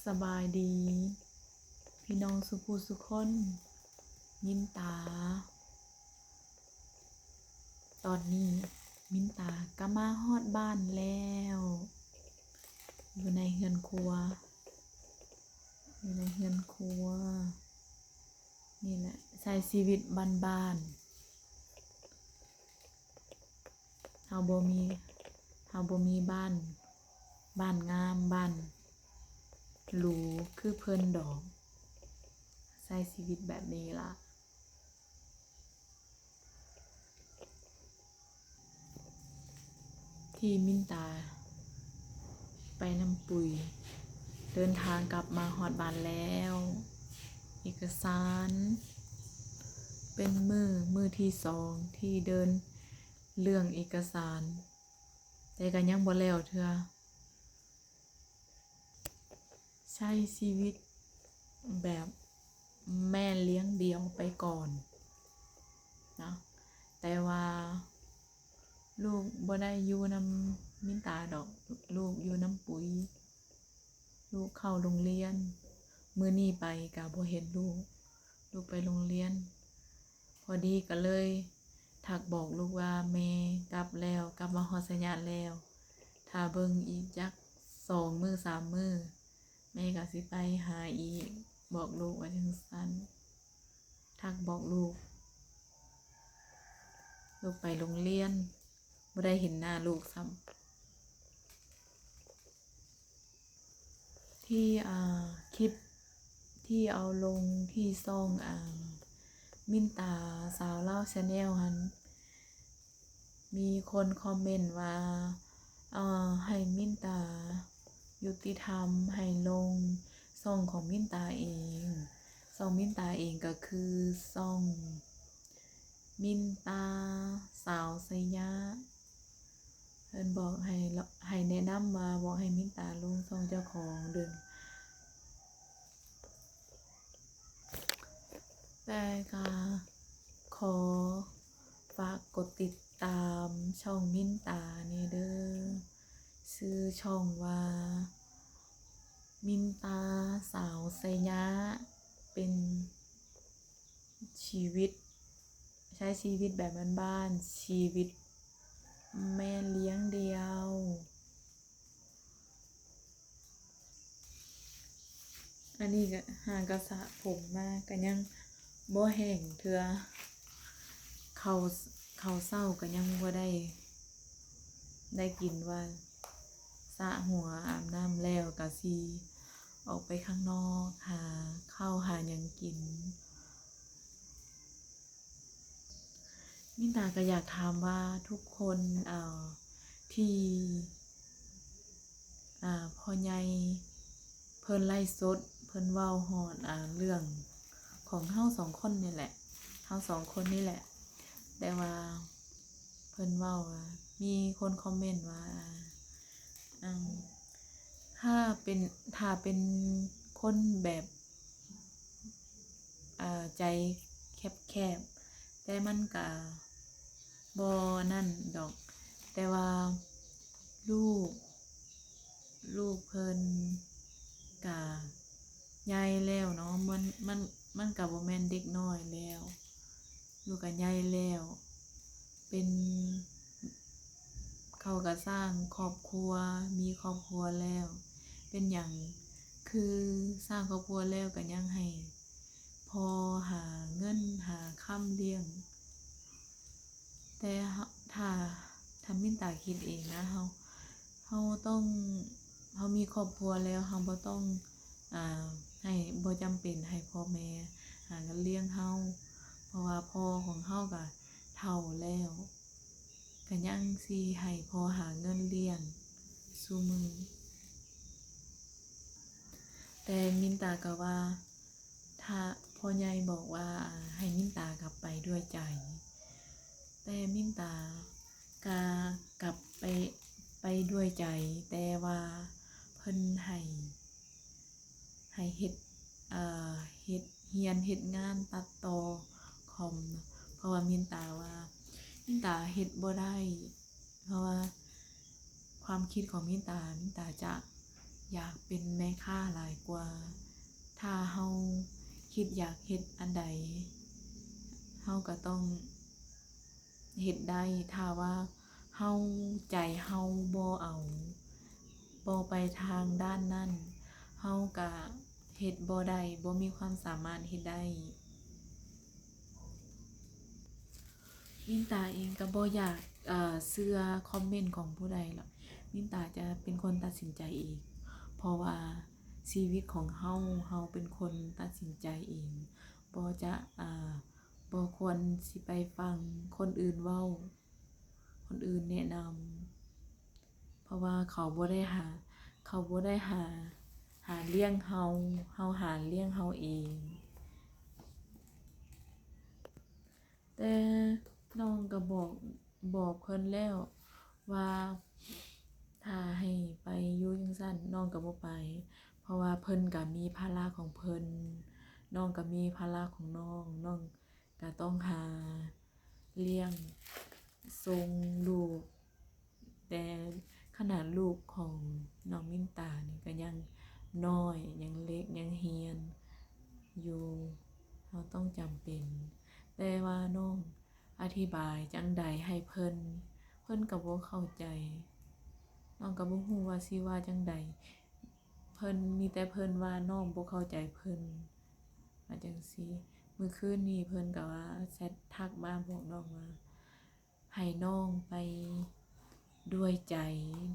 ສະບາຍດີພີ່ນ້ອງສູ່ຜູ້ສູ່ຄົນ. ມິນຕາ ຕອນນີ້ມິນຕາກໍມາຮອດບ້ານແລ້ວ ຢູ່ໃນເຮືອນຄົວ ຢູ່ໃນເຮືອນຄົວ ນີ້ແຫຼະ ໃຊ້ຊີວິດບ້ານໆ. ເຮົາບໍ່ມີ ເຮົາບໍ່ມີບ້ານ ບ້ານງາມ ບ້ານຫຼູຄືເພິ່ນດອກ ໃຊ້ຊີວິດແບບນີ້ລະ. ທີ່ມິນຕາໄປນຳປຸຍ ເດີນທາງກັບມາຮອດບ້ານແລ້ວ. ເອກະສານ ເປັນມື້ ມື້ທີສອງທີ່ເດີນເລື່ອງເອກະສານ ແຕ່ກໍຍັງບໍ່ແລ້ວເທື່ອ. ໃຊ້ຊີວິດແບບແມ່ລ້ຽງດຽວໄປກ່ອນເນາະ ແຕ່ວ່າລູກບໍ່ໄດ້ຢູ່ນຳມິນຕາດອກ ລູກຢູ່ນຳປຸຍ ລູກເຂົ້າໂຮງຮຽນ. ມື້ນີ້ໄປກໍບໍ່ເຫັນລູກ ລູກໄປໂຮງຮຽນ. ພໍດີກໍເລີຍທັກບອກລູກວ່າ ແມ່ກັບແລ້ວ ກັບມາຮອດໄຊຍະແລ້ວ ຖ້າເບິ່ງອີກຈັກສອງມື້ສາມມື້ ແມ່ກໍຊິໄປຫາອີກ ບອກລູກວ່າຈັ່ງຊັ້ນ. ທັກບອກລູກ ລູກໄປໂຮງຮຽນ ບໍ່ໄດ້ເຫັນໜ້າລູກຊ້ຳ. ທີ່ ອາ ຄລິບທີ່ເອົາລົງທີ່ຊ່ອງ ອາ ມິນຕາສາວລາວ Channel ຫັ້ນ ມີຄົນຄອມເມັນວ່າ ເອີ ໃຫ້ມິນຕາຍຸຕິທຳ ໃຫ້ລົງຊ່ອງຂອງມິນຕາເອງ. ຊ່ອງມິນຕາເອງກໍຄືຊ່ອງມິນຕາສາວໄຊຍະ. ເພິ່ນບອກໃຫ້ ໃຫ້ແນະນຳວ່າ ບອກໃຫ້ມິນຕາລົງຊ່ອງເຈົ້າຂອງເດີ. ແຕ່ກະຂໍຝາກກົດຕິດຕາມຊ່ອງມິນຕາແດ່ເດີ. ຊື່ຊ່ອງວ່າ ມິນຕາສາວໄຊຍະ ເປັນຊີວິດ ໃຊ້ຊີວິດແບບບ້ານໆ ຊີວິດແມ່ລ້ຽງດຽວ. ອັນນີ້ກໍຫາກໍສະຜົມມາ ກໍຍັງບໍ່ແຫ້ງເທື່ອ. ເຂົ້າ ເຂົ້າເຊົ້າກໍຍັງບໍ່ໄດ້ ໄດ້ກິນວ່າ ສະຫົວອາບນ້ຳແລ້ວກໍຊິອອກໄປຂ້າງນອກ ຫາເຂົ້າຫາຫຍັງກິນ. ມິນຕາກໍຢາກຖາມວ່າທຸກຄົນ ເອີ ທີ່ ອາ ພໍ່ໃຫຍ່ເພິ່ນໄລຟ໌ສົດ ເພິ່ນເວົ້າຮອດ ອາ ເລື່ອງຂອງເຮົາສອງຄົນນີ້ແຫຼະ ເຮົາສອງຄົນນີ້ແຫຼະ ແຕ່ວ່າເພິ່ນເວົ້າວ່າ ມີຄົນຄອມເມັນວ່າ ອາ ຖ້າເປັນ ຖ້າເປັນຄົນແບບ ອາ ໃຈແຄບໆ ແຕ່ມັນກະບໍ່ນັ້ນດອກ ແຕ່ວ່າລູກ ລູກເພິ່ນກະໃຫຍ່ແລ້ວເນາະ ມັນ ມັນ ມັນກະບໍ່ແມ່ນເດັກນ້ອຍແລ້ວ ລູກກະໃຫຍ່ແລ້ວ ເປັນ ເຂົາກະສ້າງຄອບຄົວ ມີຄອບຄົວແລ້ວ ເປັນຫຍັງຄືສ້າງຄອບຄົວແລ້ວກະຍັງໃຫ້ພໍ່ຫາເງິນຫາຄຳລ້ຽງ? ແຕ່ ຖ້າ ຖ້າມິນຕາຄິດເອງນະ ເຮົາ ເຮົາຕ້ອງ ເຮົາມີຄອບຄົວແລ້ວ ເຮົາບໍ່ຕ້ອງ ອາ ໃຫ້ ບໍ່ຈຳເປັນໃຫ້ພໍ່ແມ່ຫາເງິນລ້ຽງເຮົາ ເພາະວ່າພໍ່ຂອງເຮົາກະເຖົ້າແລ້ວ ກະຍັງຊິໃຫ້ພໍ່ຫາເງິນລ້ຽງຊຸມື້. ແຕ່ມິນຕາກະວ່າ ຖ້າພໍ່ໃຫຍ່ບອກວ່າ ອາ ໃຫ້ມິນຕາກັບໄປດ້ວຍໃຈ ແຕ່ມິນຕາ ກະກັບໄປ ໄປດ້ວຍໃຈ ແຕ່ວ່າເພິ່ນໃຫ້ ໃຫ້ເຮັດ ເອີ ເຮັດ ຮຽນເຮັດງານຕັດຕໍ່ຄອມ ເພາະວ່າມິນຕາວ່າ ມິນຕາເຮັດບໍ່ໄດ້ ເພາະວ່າຄວາມຄິດຂອງມິນຕາ ມິນຕາຈະ ຢາກເປັນແມ່ຄ້າຫຼາຍກວ່າ. ຖ້າເຮົາຄິດຢາກເຮັດອັນໃດ ເຮົາກໍຕ້ອງເຮັດໄດ້. ຖ້າວ່າເຮົາ ໃຈເຮົາບໍ່ເອົາ ບໍ່ໄປທາງດ້ານນັ້ນ ເຮົາກະເຮັດບໍ່ໄດ້ ບໍ່ມີຄວາມສາມາດເຮັດໄດ້. ມິນຕາເອງກໍບໍ່ຢາກ ເອີ ເຊື່ອຄອມເມັນຂອງຜູ້ໃດຫຼອກ. ມິນຕາຈະເປັນຄົນຕັດສິນໃຈເອງ ເພາະວ່າຊີວິດຂອງເຮົາ ເຮົາເປັນຄົນຕັດສິນໃຈເອງ. ບໍ່ຈະ ເອີ ບໍ່ຄວນຊິໄປຟັງຄົນອື່ນເວົ້າ ຄົນອື່ນແນະນຳ ເພາະວ່າເຂົາບໍ່ໄດ້ຫາ ເຂົາບໍ່ໄດ້ຫາ ຫາລ້ຽງເຮົາ ເຮົາຫາລ້ຽງເຮົາເອງ. ແຕ່ນ້ອງກໍບອກ ບອກເພິ່ນແລ້ວວ່າ ຖ້າໃຫ້ໄປຢູ່ຈັ່ງຊັ້ນ ນ້ອງກໍບໍ່ໄປ ເພາະວ່າເພິ່ນກໍມີພາລະຂອງເພິ່ນ ນ້ອງກໍມີພາລະຂອງນ້ອງ ນ້ອງ ກະຕ້ອງຫາລ້ຽງສົ່ງລູກ ແຕ່ຂະໜາດລູກຂອງນ້ອງມິນຕານີ້ກະຍັງນ້ອຍ ຍັງເລັກ ຍັງຮຽນຢູ່ ເຮົາຕ້ອງຈຳເປັນ. ແຕ່ວ່ານ້ອງອະທິບາຍຈັ່ງໃດໃຫ້ເພິ່ນ ເພິ່ນກະບໍ່ເຂົ້າໃຈ ນ້ອງກະບໍ່ຮູ້ວ່າຊິວ່າຈັ່ງໃດ. ເພິ່ນ ມີແຕ່ເພິ່ນວ່ານ້ອງບໍ່ເຂົ້າໃຈເພິ່ນ ວ່າຈັ່ງຊີ້. ມື້ຄືນນີ້ເພິ່ນກໍວ່າແຊັດທັກມາບອກນ້ອງວ່າ ໃຫ້ນ້ອງໄປດ້ວຍໃຈ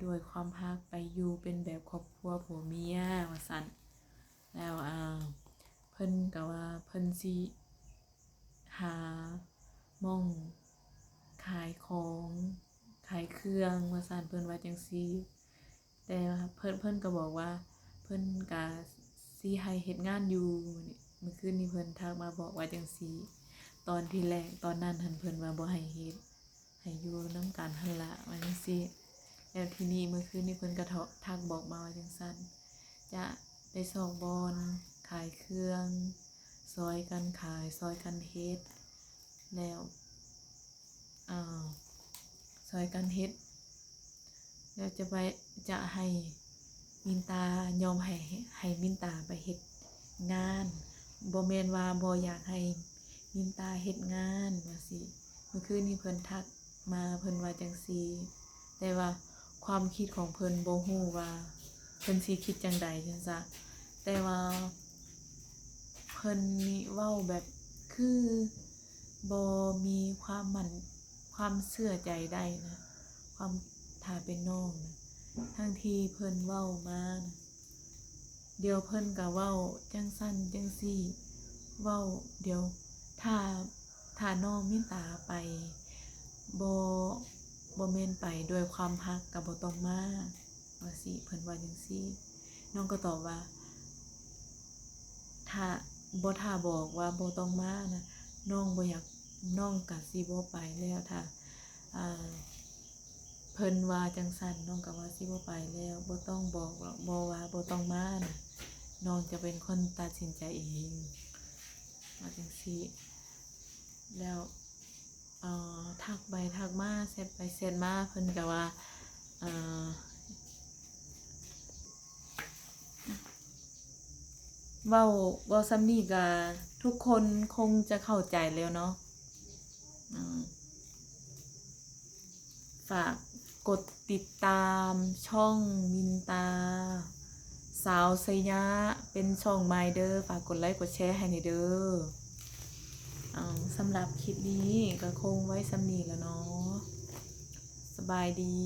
ດ້ວຍຄວາມຮັກ ໄປຢູ່ເປັນແບບຄອບຄົວຜົວເມຍ ວ່າຊັ້ນ. ແລ້ວ ອາ ເພິ່ນກໍວ່າເພິ່ນຊິຫາໝ່ອງຂາຍຂອງ ຂາຍເຄື່ອງ ວ່າຊັ້ນ ເພິ່ນວ່າຈັ່ງຊີ້. ແຕ່ວ່າເພິ່ນ ເພິ່ນກໍບອກວ່າເພິ່ນກະຊິໃຫ້ເຮັດງານຢູ່. ມື້ຄືນນີ້ເພິ່ນທັກມາບອກວ່າຈັ່ງຊີ້. ຕອນທີແລກ ຕອນນັ້ນຫັ້ນເພິ່ນວ່າບໍ່ໃຫ້ເຮັດ ໃຫ້ຢູ່ນຳກັນຫັ້ນລະ ວ່າຈັ່ງຊີ້. ແລ້ວທີນີ້ມື້ຄືນນີ້ເພິ່ນກໍເທາະ ທັກບອກມາວ່າຈັ່ງຊັ້ນ ຈະໄປຊອກບ່ອນຂາຍເຄື່ອງ ຊ່ອຍກັນຂາຍ ຊ່ອຍກັນເຮັດ ແລ້ວ ເອີ ຊ່ອຍກັນເຮັດ ແລ້ວຈະໄປ ຈະໃຫ້ມິນຕາ ຍອມໃຫ້ ໃຫ້ມິນຕາໄປເຮັດງານ ບໍ່ແມ່ນວ່າບໍ່ຢາກໃຫ້ມິນຕາເຮັດງານ ວ່າຊີ້. ມື້ຄືນນີ້ເພິ່ນທັກມາ ເພິ່ນວ່າຈັ່ງຊີ້ ແຕ່ວ່າຄວາມຄິດຂອງເພິ່ນບໍ່ຮູ້ວ່າເພິ່ນຊິຄິດຈັ່ງໃດຈັ່ງຊະ. ແຕ່ວ່າເພິ່ນນີ້ເວົ້າແບບຄື ບໍ່ມີຄວາມໝັ້ນ ຄວາມເຊື່ອໃຈໄດ້ນະ ຄວາມ ຖ້າເປັນນ້ອງນະ ທັງທີ່ເພິ່ນເວົ້າມານະ ດຽວເພິ່ນກະເວົ້າຈັ່ງຊັ້ນຈັ່ງຊີ້ ເວົ້າ ດຽວ ຖ້າ ຖ້ານ້ອງມິນຕາໄປ ບໍ່ ບໍ່ແມ່ນໄປດ້ວຍຄວາມຮັກກະບໍ່ຕ້ອງມາ ວ່າຊີ້ ເພິ່ນວ່າຈັ່ງຊີ້. ນ້ອງກໍຕອບວ່າ ຖ້າ ບໍ່ ຖ້າບອກວ່າບໍ່ຕ້ອງມານະ ນ້ອງບໍ່ຢາກ ນ້ອງກະຊິບໍ່ໄປແລ້ວ. ຖ້າ ເພິ່ນວ່າຈັ່ງຊັ້ນ ນ້ອງກະວ່າຊິບໍ່ໄປແລ້ວ ບໍ່ຕ້ອງບອກ ບໍ່ວ່າບໍ່ຕ້ອງມານະ ນ້ອງຈະເປັນຄົນຕັດສິນໃຈເອງ ວ່າຈັ່ງຊີ້. ແລ້ວ ເອີ ທັກໄປທັກມາ ແຊັດໄປແຊັດມາ ເພິ່ນກະວ່າ ເອີ ເວົ້າ ເວົ້າສ່ຳນີ້ກະທຸກຄົນຄົງຈະເຂົ້າໃຈແລ້ວເນາະ. ເອີ ຝາກກົດຕິດຕາມຊ່ອງມິນຕາສາວໄຊຍະ ເປັນຊ່ອງໃໝ່ເດີ ຝາກກົດໄລກົດແຊໃຫ້ແດ່ເດີ. ເອົາ ສຳລັບຄລິບນີ້ກະຄົງໄວ້ສ່ຳນີ້ລະເນາະ. ສະບາຍດີ.